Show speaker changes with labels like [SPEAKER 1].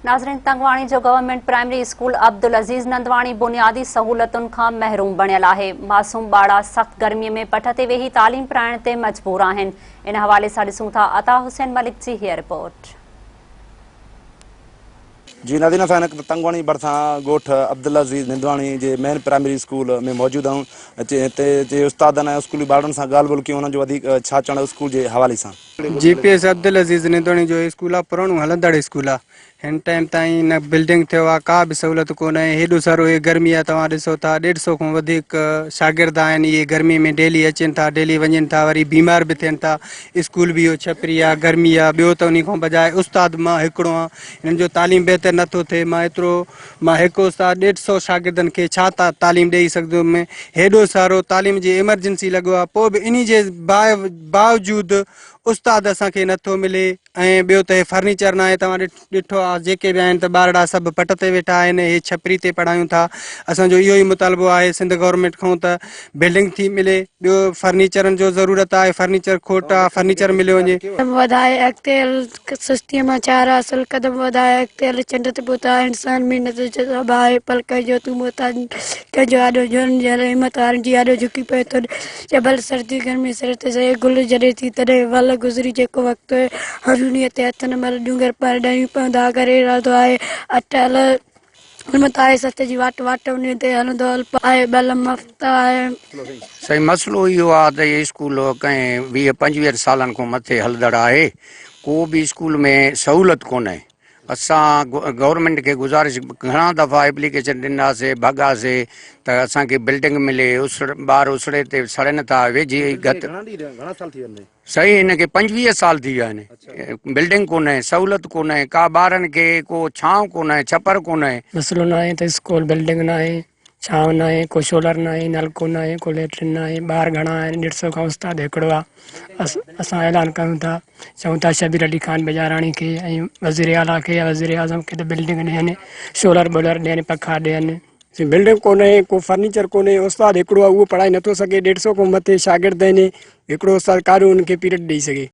[SPEAKER 1] ناظرين تنگواڻي جو government primary school Abdul Aziz Nandwani بنيادي سهولتن کان محروم بڻيل آهي، معصوم ٻارڙا سخت گرمي ۾ پٺ تي ويهي تعليم پرائڻ تي مجبور آهن، ان حوالي سان ڏسون ٿا عطا حسين ملڪ جي هيء رپورٽ.
[SPEAKER 2] جي ناظرين اسان هن وقت تنگواڻي ڀرسان ڳوٺ عبدالعزيز نندواڻي جي مين پرائمري اسڪول ۾ موجود آهيون هتي جي استادن ۽ اسڪولي ٻارڙن سان ڳالهه ٻولهه ڪيون انهن جو وڌيڪ ڇا چوڻ آهي اسڪول جي حوالي سان.
[SPEAKER 3] جي پي ايس عبدالعزيز نندوڻي جو اسڪول آ پراڻو هلندڙ اسڪول آ هن ٽائيم تائين نه بلڊنگ ٿيو آ ڪا به سهولت ڪونهي هيڏو سارو هي گرمي آ توهان ڏسو ٿا ڏيڍ سو کان وڌيڪ شاگرد آهن اهي گرمي ۾ ڊيلي اچن ٿا ڊيلي وڃن ٿا وري بيمار به ٿين ٿا اسڪول به اهو ڇپري آ گرمي آ ٻيو ته انهي کان بجاء استاد مان هڪڙو آ هنن جو تعليم بهتر نٿو ٿئي مان ايترو مان هڪ استاد ڏيڍ سئو شاگردن کي ڇا تعليم ڏئي سگهندم هيڏو سارو تعليم جي ايمرجنسي لڳو آ پوء به انهي جي باوجود استاد اسان کي نٿو ملي ۽ ٻيو ته هي فرنيچر ناهي توهان ڏٺو آ جيڪي به آهن ته ٻارڙا سڀ پٽ تي ويٺا آهن هي ڇپري تي پڙهايون ٿا اسان جو اهو ئي مطالبو آهي سنڌ گورنمينٽ کان ته بلڊنگ ٿي ملي ٻيو فرنيچرن جو ضرورت آهي فرنيچر کوٽ آ فرنيچر مليو وڃي.
[SPEAKER 4] قدم وڌائي اڳتي هل سستيء مان ڇا حاصل قدم وڌائي اڳتي هل چنڊ تي پهتا انسان محنت جو سبب آهي پل ڪنهن جو تون محتاج ڪنهن جو آڏو جهلڻ جهل همت هارڻ جي آڏو جهڪي پئي ٿو جبل سردي گرمي سر تي سهي گل جڏهن ٿي تڏهن ول گذري جيڪو وقت هرڻيء تي هٿ نه مل ڏونگر پار ڏهيون پوندا ڪري ارادو آهي اٽل همت آهي سچ جي واٽ واٽ انهيء تي هلندو الپ آهي ٻل مفت آهي.
[SPEAKER 5] سائين مسئلو اهو آ ته هي اسڪول ڪنهن ويهه پنجويهن سالن کان مٿي هلندڙ آهي ڪو به اسڪول ۾ سهولت ڪونهي اسان گورنمينٽ کي گذارش گهڻا دفعا ايپليڪيشن ڏناسي ڀڳاسي ته اسان کي بلڊنگ ملي اسڙ ٻار اسڙي تي سڙن ٿا ويجهي گهت
[SPEAKER 2] گهڻا سال ٿي ويا آهن
[SPEAKER 5] سائين هن کي 25 سال ٿي ويا آهن بلڊنگ ڪونهي سهولت ڪونهي ڪا ٻارن کي ڪو ڇانو ڪونهي ڇپر ڪونهي.
[SPEAKER 6] مسئلو ناهي ته اسڪول بلڊنگ ناهي ڇانو ناهي ڪو شولر ناهي نلڪو ناهي ڪو ليٽرين ناهي ٻار گهڻا آهن ڏيڍ سو کان استاد هڪڙو آ اسان اعلان ڪيون ٿا چئون ٿا شبير علي خان بجاراڻي کي ۽ وزير اعليٰ کي يا وزير اعظم کي ته بلڊنگ ڏين شولر بولر ڏين پکا ڏين.
[SPEAKER 3] سي بلڊنگ ڪونهي ڪو فرنيچر ڪونهي استاد هڪڙو آ اهو پڙهائي نٿو سگهي ڏيڍ سو کان مٿي شاگرد آهن هڪڙو استاد ڪاڏو انهن کي پيريڊ ڏئي سگهي.